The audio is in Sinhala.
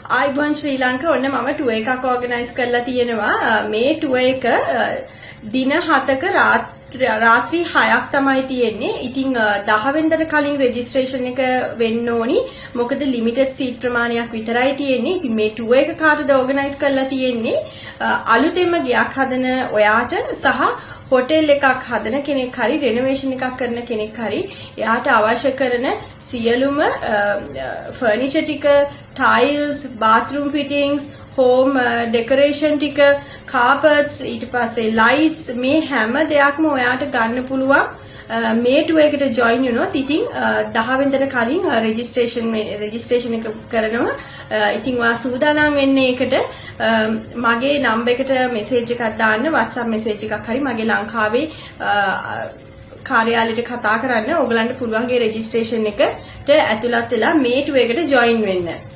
ආයුබෝවන් ශ්‍රී ලංකා. ඔන්න මම ටුවර් එකක් ඕගනයිස් කරලා තියෙනවා. මේ ටුවර් එක දින 7ක රාත්‍රී 6ක් තමයි තියෙන්නේ. ඉතින් 10 වෙනිදාට කලින් රෙජිස්ට්‍රේෂන් එක වෙන්න ඕනි. මොකද ලිමිටඩ් සීට් ප්‍රමාණයක් විතරයි තියෙන්නේ. ඉතින් මේ ටුවර් එක කාටද ඕගනයිස් කරලා තියෙන්නේ? අලුතෙන්ම ගෙයක් හදන ඔයාට සහ හොටෙල් එකක් හදන කෙනෙක් හරි රෙනෝවේෂන් එකක් කරන කෙනෙක් හරි එයාට අවශ්‍ය කරන සියලුම ෆර්නිචර් ටික, ටයිල්ස්, බාත්රූම් ෆිටින්ග්ස්, හෝම් ඩෙකරේෂන් ටික, කාපට්ස්, ඊට පස්සේ ලයිට්ස්, මේ හැම දෙයක්ම ඔයාට ගන්න පුළුවන් මේ ටුවර් එකට ජොයින් වුණොත්. ඉතින් 10 වෙනිදාට කලින් රෙජිස්ට්‍රේෂන් රෙජිස්ට්‍රේෂන් එක කරනවා. ඉතින් ඔයා සූදානම් වෙන්න ඒකට. මගේ නම්බර් එකට මෙසේජ් එකක් දාන්න, WhatsApp message එකක් හරි මගේ ලංකාවේ කාර්යාලයට කතා කරන්න. ඕගලන්ට පුළුවන් ඒ රෙජිස්ට්‍රේෂන් එකට ඇතුළත් වෙලා මේ ටුවර් එකට ජොයින් වෙන්න.